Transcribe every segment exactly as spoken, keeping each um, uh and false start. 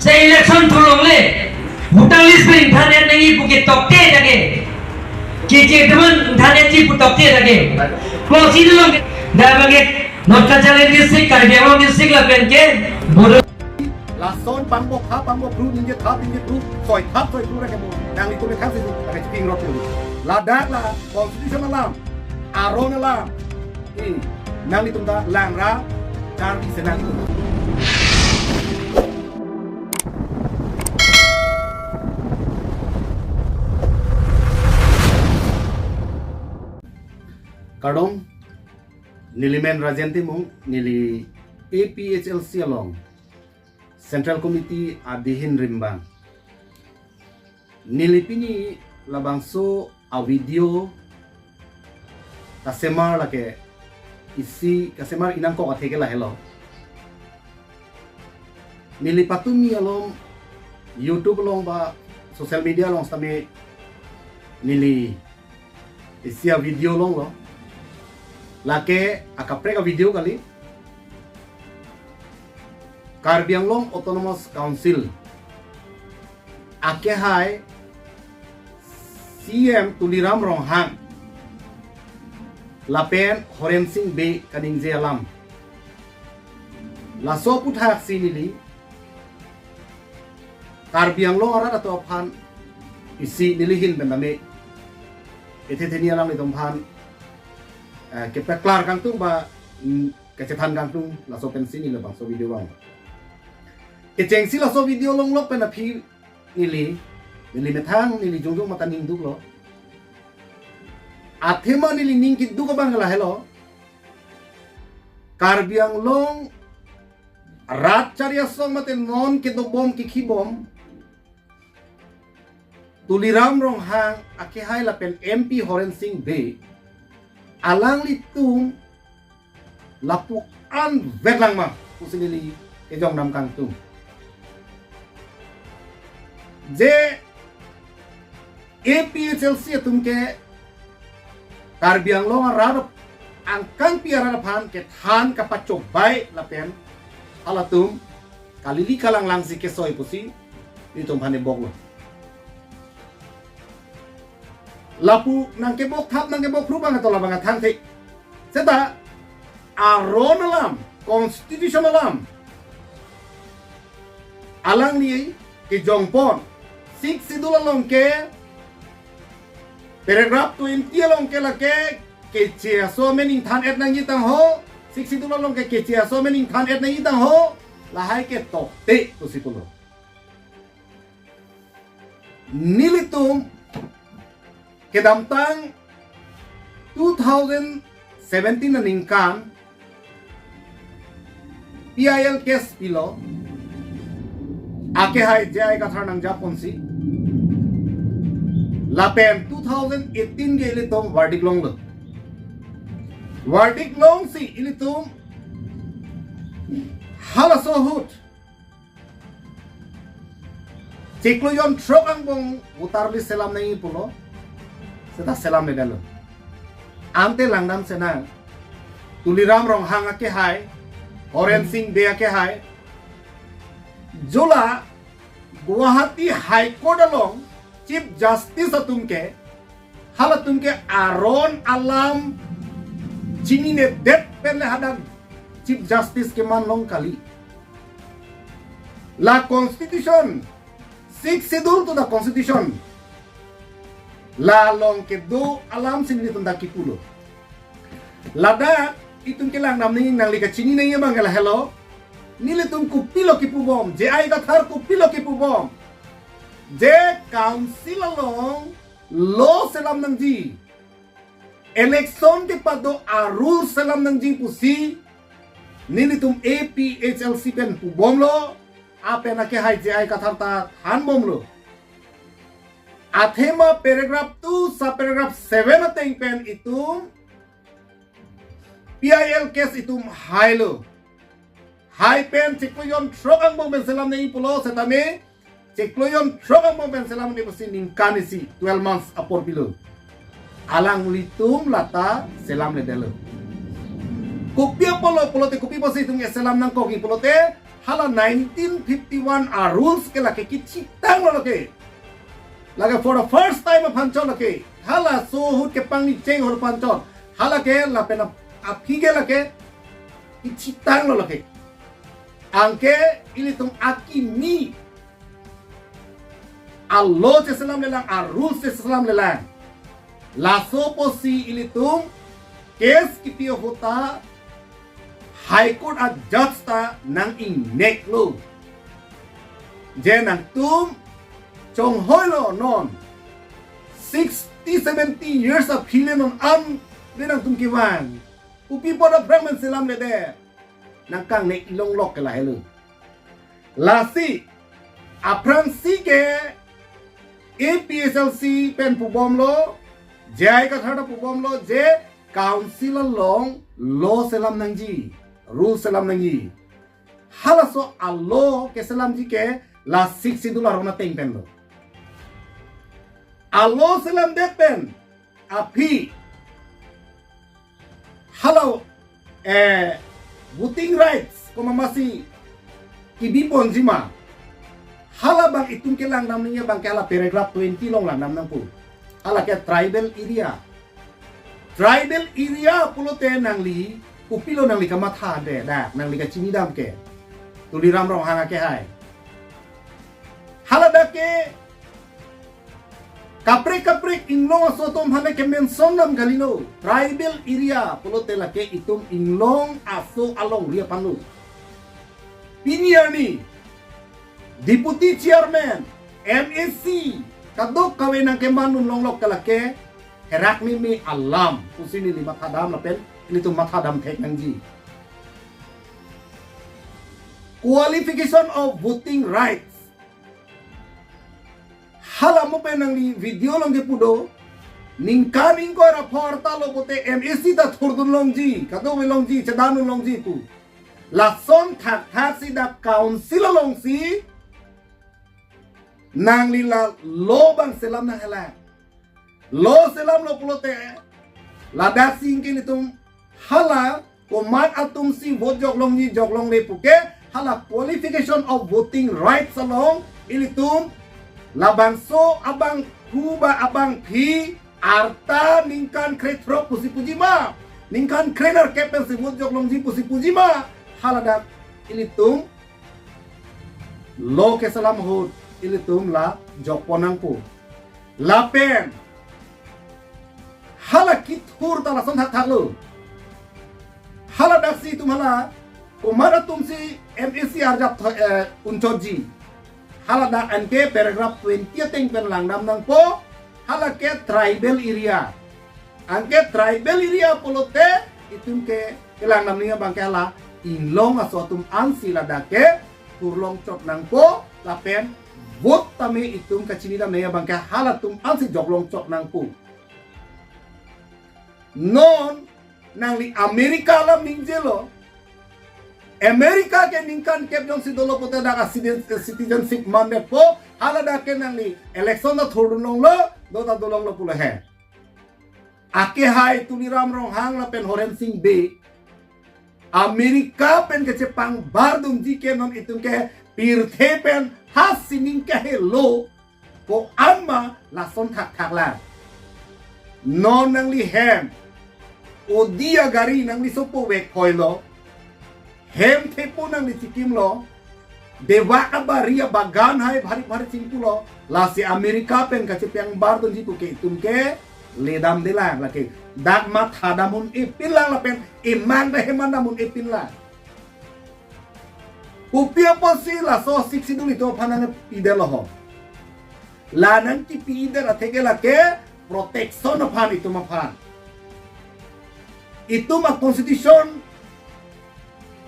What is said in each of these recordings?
Sa election thulongle, voter list pen ingthan-et nangji pu ke tokte ta ke. Keche teman ingthan-etji pu tokte ta ke. Klosilo ke, dak abang ke North Cachar Hills District, Karbi Anglong District lapen ke border. Lason pangboktha pangbokthu, ningjetha ningjethu, soitha soithu ra ke mo. Nanglitum ke thang si, ra ke chiping rot yo. Ladak la constitution alam, aron alam. Hmm. Nanglitum ta langra, Karbi se nanglitum. Kardom, neli men Rajen Timung, neli A P H L C along Central Committee adehin rimbang. Neli pini labangso a-video kasemar lake isi kasemar inangkok athe ke lahelo. Neli patumi along YouTube along ba social media along setame neli isi a-video longlo. Lake akaprek a-video kali. Karbi Anglong Autonomous Council akehai C E M Tuliram Ronghang lapen Horen Sing Bey kaningje alam. Laso aputhaksi neli Karbi Anglong arat atum aphan isi neli ahin pen tame ethe theni alanglitum aphan, eh, kepaklar kangtung ba, mm, kachethan kangtung, laso pensi neli labangso video vang. Kechengsi laso video longlok pen aphi neli, neli methang, neli jongjong mata ningduklo. Athema neli ning keduk abang lahelo. Karbi Anglong rat chari asong mate non kedobom kekhibom Tuliram Ronghang akehai lapen M P Horen Sing Bey alanglitum lapu-an vetlang ma pusi neli kejong nam kangtung. Je A P H L C atum ke Karbi Anglong arat angkangpi arat aphan kethan kapachobei lapen halatum kalili kalanglangsi kesoi pusi nelitum aphan boklo. Lapu nangkebok thap nangkebok phru abang atola abang athang the. Seta aron alam, constitution alam alangli kejongpon, Sixth Schedule along ke paragraph twenty along ke lake keche aso amen ingthan-et nangji tangho, Sixth Schedule along ke keche aso amen ingthan-et nangji tangho, lahai ke tokte pusi pulo. Nelitum kedamtang two thousand seventeen aningkan P I L case pilo, akehai J I Kathar nangjaponsi, lapen two thousand eighteen ke ilitum verdict longlo. Verdict longsi ilitum halaso ahut chiklo jon throk angbong voter list selam nangji pulo, seta selamledetlo. Ante langdam senang, Tuliram Ronghang akehai, Horen Sing Bey akehai, jo la Guwahati High Court along Chief Justice atum ke halatum ke aron alam chininedet pen le hadak Chief Justice keman long kali. La constitution, Sixth Schedule to the constitution, la along kedo alamsi nelitum ta kipulo. Ladak itum kelang namni nangli kachini nangji abang ke lahelo. Nelitum kopilo kipubom, J I Kathar kopilo kipubom, je council along law selam nangji, election kepado a-rule selam nangji pusi nelitum A P H L C pen pubomlo, apen akehai J I Kathar ta thanbomlo. Athema paragraph two subparagraph seven ateng pen itum P I L case itum hailo. Hai pen chiklo jon throk angbong pen selam nangji pulo setame chiklo jon throk angbong pen selam nangji pusi ningkan isi, twelve months apor pilo. Alanglitum lata selamledetlo. Kopi apotlo pulote, kopi apotsi itum ke selam nangkokji pulote, Hala nineteen fifty-one a-rules ke lake kithitanglo lake. Lake for the first time aphan chot lake. Halaso ahut kepangni cheng ahut aphan chot. Hala ke lapen ap-, aphi ke lake kithitanglo lake. Anke ilitum akimi a-law cheselamlelang, a-rules cheselamlelang. Laso apotsi ilitum case kipi ahut ta High Court a-judge ta nang-ingneklo. Je nangtum chonghoilo non. Sixty, seventy years aphi le non an le nangtum kevang. Kopi apot aphrang men selamledet. Nangkangnek ilonglok ke lahelo. Lasi, aphrangsi ke A P H L C pen pubomlo, J I Kathar ta pubomlo, je council along law selam nangji, rule selam nangji. Halaso a-law keselamji ke la Sixth Schedule arong ateng penlo. A-law selamdet pen aphi hala, eh, voting rights komatsi kibi ponji ma. Hala abang itum kelang dam nangji abang ke hala paragraph twenty along lang dam nangpo. Hala ke tribal area. Tribal area pulote nangli, kopilo nangli kamathadet, dak nangli kachinidam ke. Tuliram Ronghang akehai. Hala dak ke kaprek kaprek inglong aso atum aphan ke mention dam kalilo. Tribal area pulote lake itum inglong aso alongri aphanlo. Pini arni Deputy Chairman, M A C, kadokave nangkeman un longlok ke lake herak meme alam pusi neli mathadam lapen ilitum mathadam thek nangji. Qualification of voting rights. Hala mo pen nangli video along kepu do. Ningkan ingkoi ra pho arta lo pote M A C ta thurdun longji, kadokave longji, chedandun longji pu. Lason thakthak si dak council alongsi nangli la law abang selam nanghelang. Law selamlo pulote, ladak si ingkin itum hala komat atumsi vote jok longji jok longle puke, hala qualification of voting rights along ilitum labangso abangphu ba abangphi arta ningkan krethrok pusi puji ma, ningkan krenerkep pensi vote jok longji pusi puji ma, hala dak ilitum law keselam ahut ilitum la jok pon nangpo. Lapen hala kethur ta lason thakthak lo. Hala dak si itum hala komat atumsi M A C arjap tho-, eh, unchotji. Hala dak anke paragraph twenty ateng pen langdam nangpo. Hala ke tribal area. Anke tribal area pulote itum ke kelang dam nangji abang ke hala inglong aso atum ansi ladak ke thurlong chot nangpo lapen vote tame itum kachinidam nangji abang ke halatum ansi joklong chot nangpo. Non nangli America alam ningjelo. America ke ningkan kep jongsi dolo pote dak a citizen-, citizenship mandetpo, hala dak ke nangli election ta thurdun longlo, do ta dolonglo pulo he. Akehai Tuliram Ronghang lapen Horen Sing Bey America pen kachepang bardunji ke non itum ke pirthe pen ha sining kahelo, ko-an ma lason thakthak lang. Non nangli hem odi agari nangli sopo vek hoilo. Hem thepo nangli chikimlo. Dewak abari abagan hai bhari bhari chingpulo. Lasi America pen kachepang bardunji puke itum ke ledamde lang lake. Dak mathadam un-epin lang lapen emang ta heman dam un-epin lang. Kopi apotsi laso Sixth Schedule itum aphan nangpidetlo ho. La nangkipidet atheke lake protection aphan itum aphan. Itum a-constitution,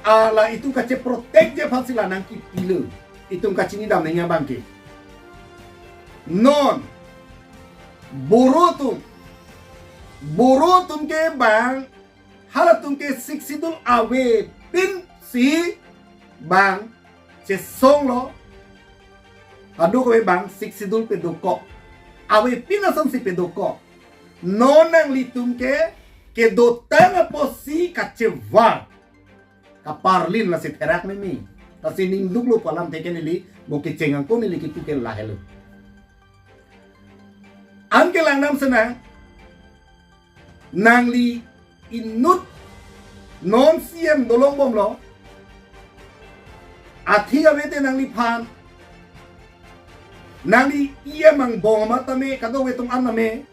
ah, la itum kacheprotectji aphansi la nangkipilo. Itum kachinidam nangji abang ke. Non Boro atum, Boro atum ke bang, halatum ke Sixth Schedule avepinsi bang chesonglo, kadokave bang Sixth Schedule pedokok. Avepin asonsi pedokok. Non nanglitum ke kedotang apotsi kachevang. Kaparlin lasi therak meme. Lasi ning duklo pu alamthe ke neli mo kecheng angko neli kipu ke lahelo. Anke langdam sena, nangli inut non C M dolongbomlo. Athi ave te nangliphan, nangli E M angbong amat tame, kadokave atum an tame,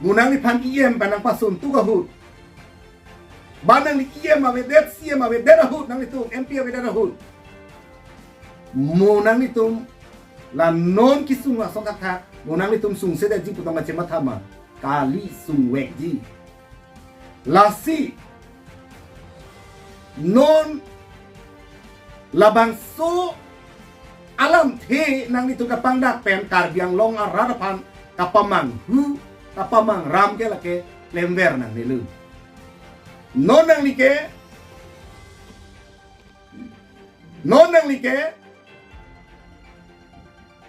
mo nangliphan E M pen nangpasun tuk ahut, ba nangli E M avedet, C M avedet ahut, nanglitum M P avedet ahut, mo nanglitum la non kesung ason thakthak, mo nanglitum sungsedetji pu tong kachematha ma? Kali, sungvekji. Lasi non labangso alamthe nanglitum kapangdak pen Karbi Anglong arat aphan kapamanghu, kapamangram ke lake klemver nangnelo. Non nangli ke, non nangli ke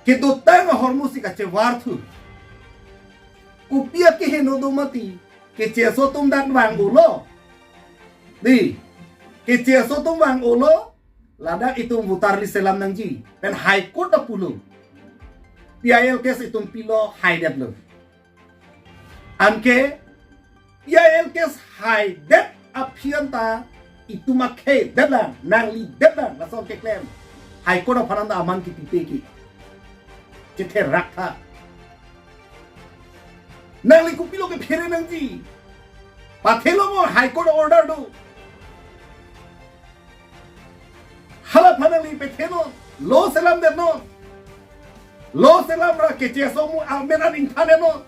kedotang ahormu si kachevarthu. Kopi akeheno do mati, kecheso atum dak vang-olo. Di, kecheso atum vang-olo, ladak itum voter list selam nangji pen High Court ta pulo. P I L case itum pilo, haidetlo. Anke P I L case haidet aphi anta itum akhei detlang, nangli detlang, lason keklem. High Court aphan anta aman kipipe ke, chetherak tha. Nangli kopilo kephere nangji? Pathelo mo, High Court order do. Hala aphan nangli pethenon, law selamdetnon. Law selam ra kecheso amen an ingthannon.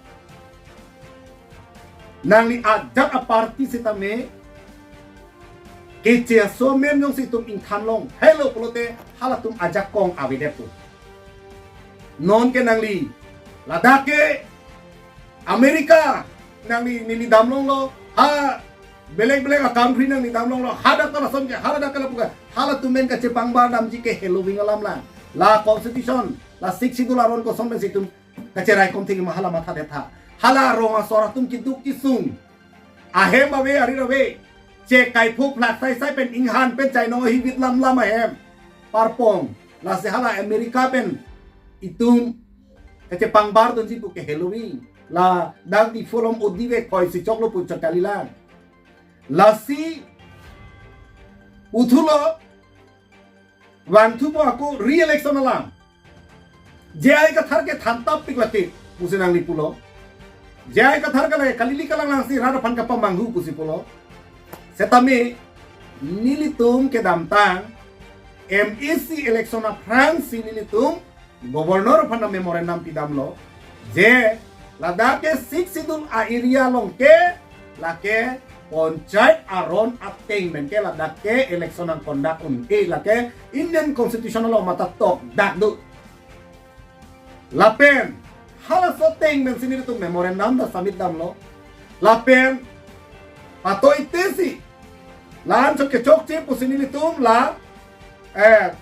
Nangli ajat aparty sitame kecheso amen jongsi itum ingthan longhelo pulote halatum ajakong avedetpo. Non ke nangli ladak ke America nangli neli damlonglo, ha belek belek a-country nangli damlonglo, hadak ta lason ke, haladak ke lapu ke, halatum pen kachepangbar damji ke heloving alam lang. La constitution, la Sixth Schedule aron koson pensi itum kacheraikom thekji ma, hala mathadet tha. Hala rong asor atum keduk kesung, ahem ave, arit ave, che kaipho phlak saisai pen inghan pen chainong ahivit lam lam ahem parpong. Lasi hala America pen itum kachepangbar dunji pu ke heloving. Ladak Diphu along odi vek thoi si choklo pu chot kalilang. Lasi uthulo, vangthupo ako re-election alam. J I Kathar ke thantapik lake pusi nangli pulo. J I Kathar ke lake kalili kalang langsi rat aphan kapamanghu pusi pulo. Setame nelitum kedamtang M A C election aphrangsi nelitum governor aphan memorandum pidamlo, je ladak ke Sixth Schedule a-area along ke lake panchayat aron ateng pen ke ladak ke election nang conduct un-e, lake Indian Constitution along mata tokdak do. Lapen halaso ateng pensi nelitum memorandum ta submit damlo. Lapen patoi tesi la-an chot kechokche pusi nelitum la, eh,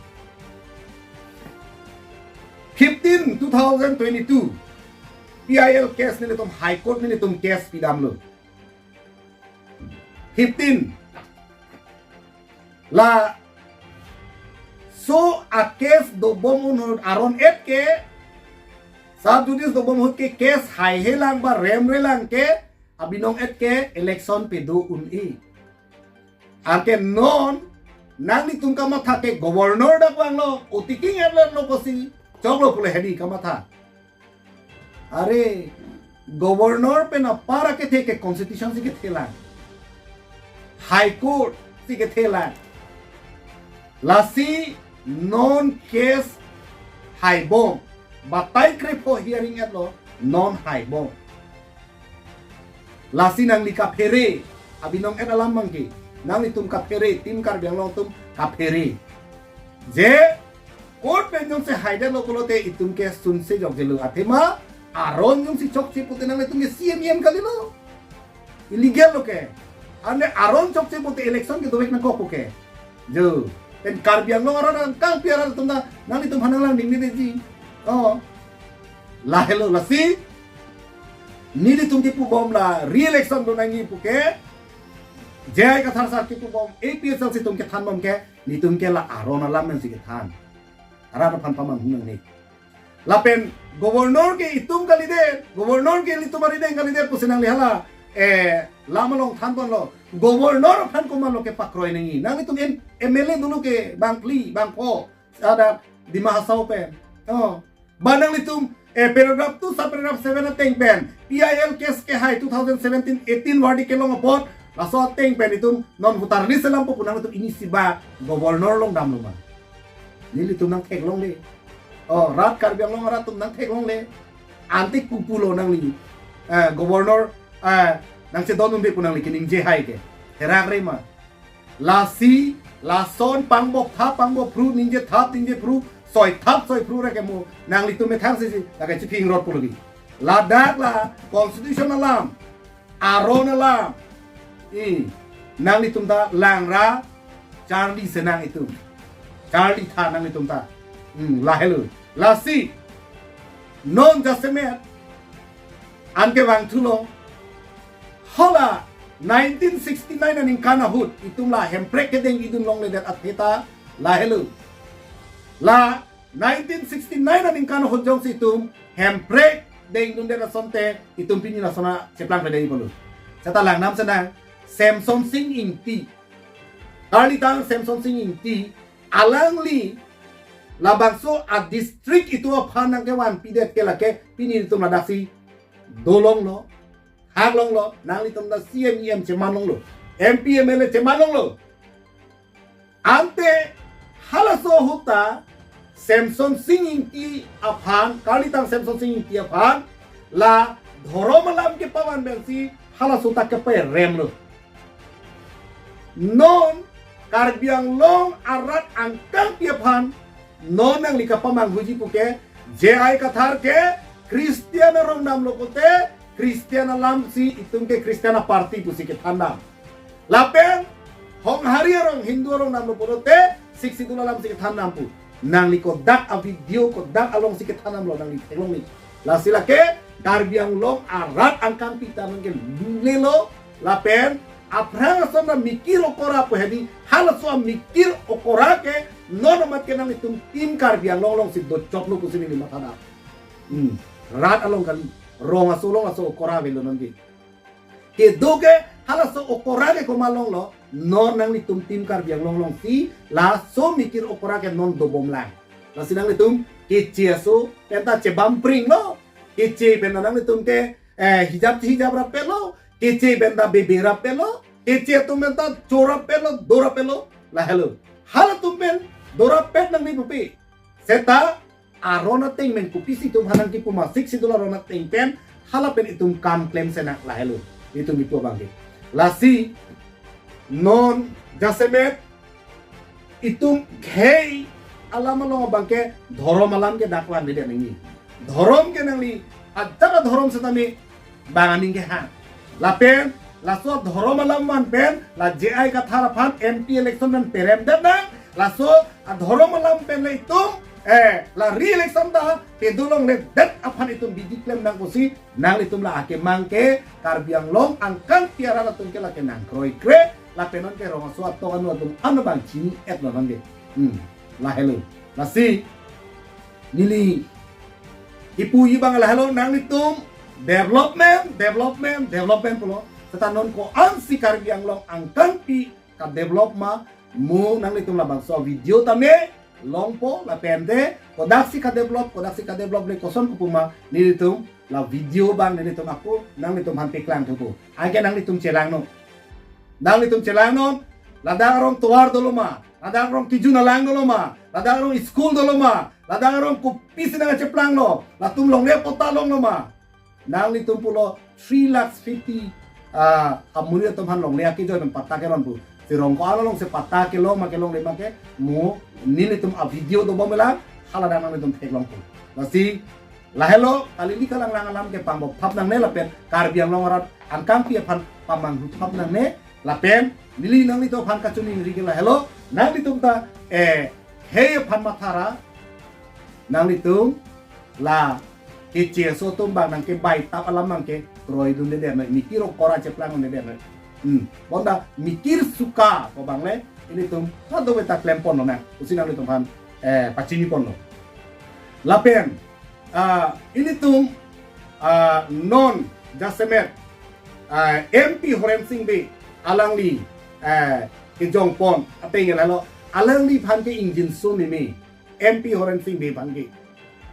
fifteen two thousand twenty-two P I L case nelitum High Court nelitum case pidamlo. Fifteen. Laso a-case dobom un-e aron et ke, sub judice dobom ahut ke case haihelang ba remrelang ke abinong et ke election pedo un-e. Anke non nanglitum kamatha ke governor dak vanglo, otiking erlerlo pusi choklo pule hedi kamatha. Are, governor pen apar akethe ke constitution si kethelang, High Court si kethelang. Lasi non case haibom, batai krepho hearing etlo, non haibom. Lasi nangli kaphere, abinong et alam abangke, nanglitum kaphere, Team Karbi Anglong atum kaphere. Je court pen jongsi haidetlo pulote itum ke sunse jokjelo, athema aron jongsi chokche pute nanglitum ke C M E M kalilo. Illegal lo ke. Ante aron chokche pute election ke dovek nangkok ke. Jo. Pen Karbi Anglong arat nangkangpi arat atum ta nanglitum aphan nanglang ningnedetji. Oh. Lahelo lasi nelitum kipubom la re-election do nangji pu ke J I Kathar sar kipubom, A P H L C atum kethanbom ke, nelitum ke la aron alam pensi kethan. Arat aphan pamanghu nangne. Lapen governor ke itum kalidet, governor ke nelitum arideng kalidet pusi nangli hala, eh, lam along thanponlo. Governor aphan komatlo kepakroi nangji? Nanglitum M-, M L A dolo ke bangphli, bangpho, ada Dima Hasao pen. Oh. Ba nanglitum, eh, paragraph two, subparagraph seven ateng pen, P I L case kehai two thousand seventeen eighteen vardi kelong apot, laso ateng pen itum non voter list alam po pu nanglitum inisi ba governor along damlo ma? Nelitum nangtheklongle. Oh, rat Karbi Anglong arat atum nangtheklongle. Ante kopulo nangli, eh, governor, eh, nangchedondunde pu nangli keningje hai ke? Therakre ma? Lasi, lason pangbok thap, pangbok phru, ningje thap, ningje phru, soi thap, soi phru ra ke mo nanglitum methang si si, lake chiphingrot pulogi. Ladak la constitution alam, aron alam. Hmm. Nanglitum ta langra, charli senang itum. Charlitha nanglitum ta. Hmm, lahelo. Lasi, non jasemet, anke vangthulo, hala nineteen sixty-nine aningkan ahut, itum la Hemprek kedengdun longledet atheta, lahelo. La nineteen sixty-nine aningkan ahut jongsi itum Hemprek dengdundet asonte, itum pini lason a cheplang pedei pulo. Seta langnam senang, Semson Sing Ingti. Karlitang Semson Sing Ingti, alangli labangso a district itum aphan nangkevanpidet ke lake pini itum ladaksi dolonglo, haklonglo, nanglitum ta C M E M chemanlonglo, M P M L A chemanlonglo. Ante halaso ahut ta Semson Sing Ingti aphan, Karlitang Semson Sing Ingti aphan, la dhorom alam kepavan pensi halaso ta keperemlo. Non Karbi Anglong arat angkangpi aphan non nangli kapamanghuji puke, J I Kathar ke Christian arong damlo pulote, Christian alam si itum ke Christian a party pusi kethan dam. Lapen Honghari arong, Hindu arong damlo pulote, Sixth Schedule alam si kethan dam pu. Nangli kodak a video, kodak alongsi kethan damlo, nangli theklongji. Lasi lake Karbi Anglong arat angkangpi ta nangkelulelo, lapen aphrang ason ta mikir okora pu hedi, halaso a mikir okora ke non amat ke nanglitum Team Karbi Anglong alongsi dochotlo pusi neli matha dam. Hmm. Rat along kali, rong aso along aso okora avelo nonke. Kedo ke halaso okora ke komat longlo, non nanglitum Team Karbi Anglong alongsi laso mikir okora ke non dobomlang. Lasi nanglitum Keche aso penta chebam pringlo, Keche penta nanglitum ke, eh, hijab hijab rapetlo, Keche penta bebe rapetlo, Keche atum penta chorapetlo, dorapetlo, lahelo. Halatum pen dorapet nangne pupe. Seta aron ateng pen kopisi itum aphan nangkipu ma, Sixth Schedule aron ateng pen, hala pen itum kam klem senang, lahelo itum kipu abangke. Lasi non jasemet itum khei alam along abangke dhorom alam ke dak vanvedet nangji. Dhorom ke nangli ajak a dhorom setame bang aning kehang. Lapen laso dhorom alam van pen la J I Kathar aphan M P election pen peremdet nang, laso a dhorom alam pen le itum, eh, la re-election ta pedolongledet aphan itum bidi klem nang pusi nanglitum la akemang ke Karbi Anglong angkangpi arat atum ke lake nangkroikre, lapen nonke rong aso atok anu atum ano bang chini-etlo nonke. Hmm, lahelo. Lasi neli kipuji abang lahelo, nanglitum development, development, development pulo. Seta non ko-ansi Karbi Anglong angkangpi kadevelop ma, mo nanglitum labangso video tame longpo, lapen te kodaksi kadevelop, kodaksi kadevelop le koson kopu ma, nelitum la video abang nelitum ako nanglitum aphan paklang thupo. Anke nanglitum chelangnon. Nanglitum chelangnon, ladak arong tovar dolo ma, ladak arong kejun alang dolo ma, ladak arong school dolo ma, ladak arong kopisi nangcheplanglo, latum longle patta longlo ma. Nanglitum pulo three lakhs fifty, ah, amuri atum aphan longle akejoi pen patta kelong pu. Si rong ko-an alongsi patta kelong ma kelongle ma ke, mo nelitum a video dobomlang, haladak nanglitum theklongpo. Lasi lahelo, kali li kalang lang alam ke pangbok thap nangne lapen Karbi Anglong arat angkangpi aphan pamanghu thap nangne lapen neli nanglitum aphan kachiningri ke lahelo, nanglitum ta, eh, khei aphan mathara, nanglitum la Keche aso atum bang nangkebaitap alam nangkekroidundedet noi, mikir okora cheplangdundedet noi. Hmm. Bonta mikir suka ko bang le, ilitum kadokave ta klem ponlo nang, pusi nanglitum aphan, eh, pachini ponlo. Lapen, ah, ilitum, ah, non jasemet, ah, M P Horen Sing Bey alangli, eh, kejong pon ateng lahelo, alangliphan ke ingjinso meme, M P Horen Sing Bey aphan ke.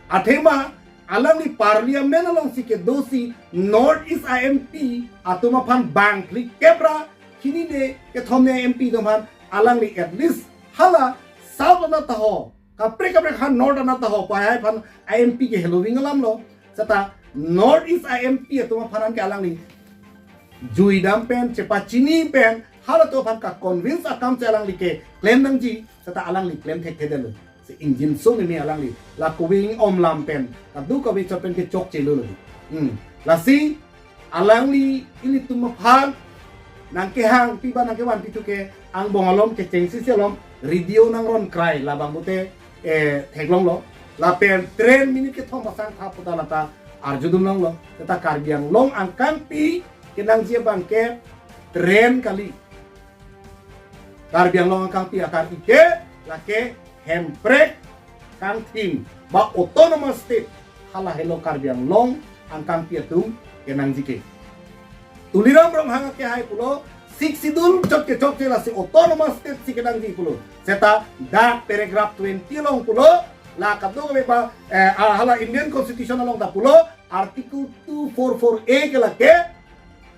Athema alangli parliament alongsi kedosi North East a-M P atum aphan bangphli kep ra, chinine kethom ne M P atum aphan alangli at least hala South anat ta ho, kaprek kaprek ha North anat ta ho, pahai aphan a-M P ke heloving alamlo. Seta North East a-M P atum aphan ke alangli juidam pen, chepachini pen, halatum aphan ka-convince akam si alangli keklem nangji, seta alangli klem thekthedetlo. Si ingjinso meme alangli, la kove ing-om lam pen, kadokave chot pen kechokchelo lo. Hmm. Lasi alangli ilitum aphan nangkehang pi ba nangkevan pi thu ke angbong alom kechengsi si alom radio nangron krai labang pute, eh, theklonglo. Lapen train minute kethom asang tha puta lata arjudun longlo. Seta Karbi Anglong angkangpi kenangji abang ke train kali. Karbi Anglong angkangpi akan ike lake Hemprek kangthim ba autonomous state, halahelo Karbi Anglong angkangpi atum kenangji ke. Tuliram Ronghang akehai pulo, Sixth Schedule chot kechokche, lasi autonomous state si kenangji pulo. Seta dak paragraph twenty along pulo, la kadokave ba, eh, ah, hala Indian Constitution along ta pulo, Article two four four A ke lake,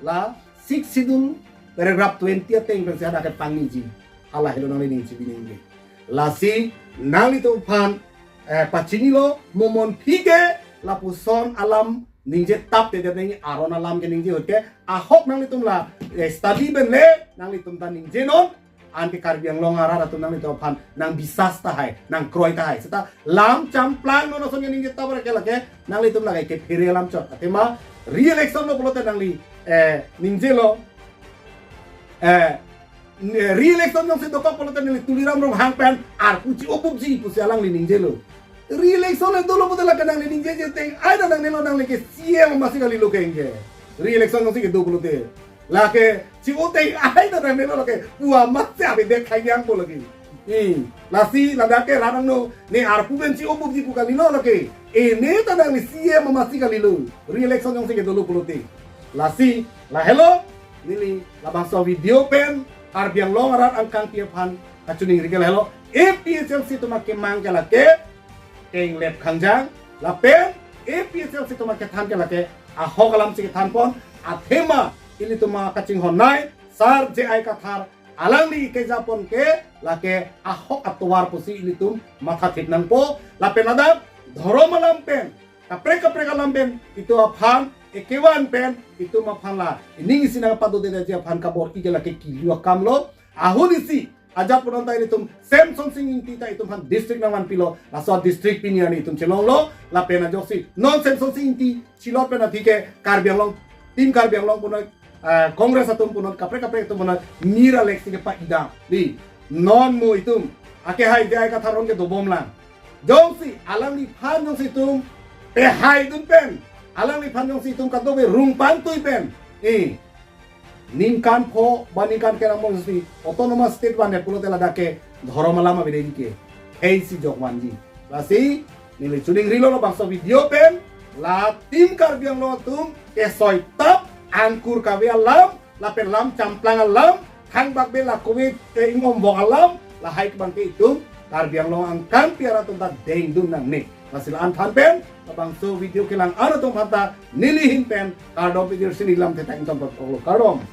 la Sixth Schedule paragraph twenty ateng pensi hadak kepangniji. Halahelo nangli ning chibi ningje. Lasi nanglitum aphan, eh, pachinilo, mo mon phi ke lapuson alam ningje tap te de nangji aron alam keningje ahut ke, ahok nanglitum la, eh, study pen le nanglitum ta ningjenon, anke Karbi Anglong arat atum nanglitum aphan nangbisas tahai, nangkroi tahai. Seta lam champlang non ason keningje tap ra ke lake nanglitum lake kephere alam chot. Athema re-election lo pulote nangli, eh, ningjelo, eh, re-election jongsi dokok pulote neli Tuliram Ronghang pen arpu chi-o pupji pusi alangli ningjelo. Re-election le dolo pulote lake nangli ningjeje teng, ai ta nangnelo, nangli ke C M masi kalilo ke ingke. Re-election jongsi kedo pulote lake chi-o teng, ai ta nangnelo lake pu amat si abe dek khai yang po lake. Hmm. Lasi ladak ke ranang no, ne arpu pen chi-o pupji pu kalilo lake. E ne ta nangli C M masi kalilo. Re-election jongsi kedolo pulote. Lasi, lahelo, neli labangso video pen Karbi Anglong arat angkangpi aphan kachiningri ke lahelo. A P H L C atum akemang ke lake, keng lep khangjang, lapen A P H L C atum akethan ke lake, ahok alam si kethan pon, athema ilitum akachinghonnei, Sar J I Kathar, alangli kejapon ke lake ahok atovar pusi ilitum mathathip nangpo, lapen ladak dhorom alam pen, kaprek kaprek alam pen, itum aphan ekevan pen, itum aphan la ining isi nangpadodeji aphan kabor-i ke lake kilu akamlo. Ahut isi ajat punon ta ilitum Semson Sing Ingti ta itum aphan district nangvanpilo, laso district pini arni itum chelonglo, lapen ajoksi non Semson Sing Ingti chilot pen aphi ke Karbi Anglong, Team Karbi Anglong punon, eh, Congress atum punon, kaprek kaprek atum punon, mir alek si kepa-idam. Di, non mo itum akehai J I Kathar aron ke dobomlang. Jongsi alangliphan jongsi itum pehaidun pen, alangliphan jongsi itum kadokave rung pantui pen, eh, ningkan pho ba ningkan kerang bong si autonomous state vandet pulote ladak ke dhorom alam avedet ke, khei si jok vanji. Lasi neli chiningrilo labangso video pen, la Team Karbi Anglong atum kesoi tap, angkur kave alam, lapen lam champlang alam, thangbak be la kove, eh, ing-om vok alam, lahai abang ke itum Karbi Anglong angkangpi arat atum ta dengdun nangne. Lasi la-an than pen labangso video kelang-an atum aphanta neli ahin pen kardom pajirsi neli lamthe ta ingtonkoklo, kardom.